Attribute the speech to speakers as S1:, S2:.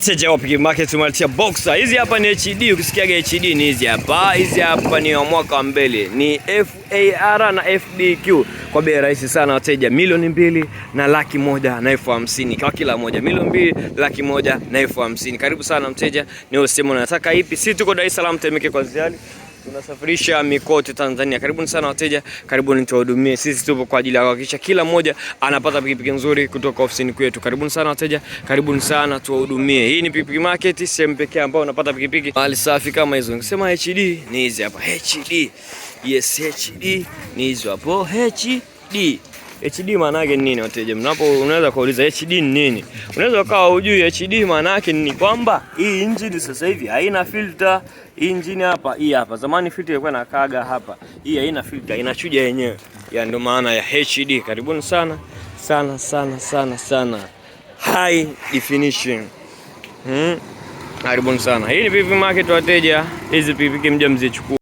S1: Mteja wa Pikipiki Market tumaletea boxer. Hizi hapa ni HD, ukisikiaga HD ni hizi hapa. Hizi hapa ni wa mwaka wa mbele. Ni FAR na FBQ kwa bei rahisi sana wateja, 2,150,000 kwa kila moja. 2,150,000. Karibu sana mteja, ni useme unataka ipi? Sisi tuko Dar es Salaam Temeke kwa Ziali. Tunasafirisha mikoa yote Tanzania. Karibuni sana wateja, karibuni tuwahudumie. Sisi tupo kwa ajili ya kuhakikisha kila mmoja anapata pikipiki nzuri kutoka ofisini kwetu. Karibuni sana wateja, karibuni sana tuwahudumie. Hii ni Pikipiki Market, sehemu pekee ambayo unapata pikipiki mali safi kama hizo. Nikisema HD ni hizi hapa. HD. Yes, HD ni hizo hapo. HD. HD maana yake ni nini wateja? Mnapo unaweza kuuliza HD ni nini? Unaweza ukawa hujui HD maana yake ni kwamba hii engine sasa hivi haina filter. Hii engine hapa, hii hapa. Zamani filter ilikuwa inakaga hapa. Hii haina filter, inachuja yenyewe. Ya ndio maana ya HD. Karibuni sana sana sana sana sana. High definition. Karibuni sana. Hii ni Pikipiki Market wateja. Hizi pikipiki mje mzichukue.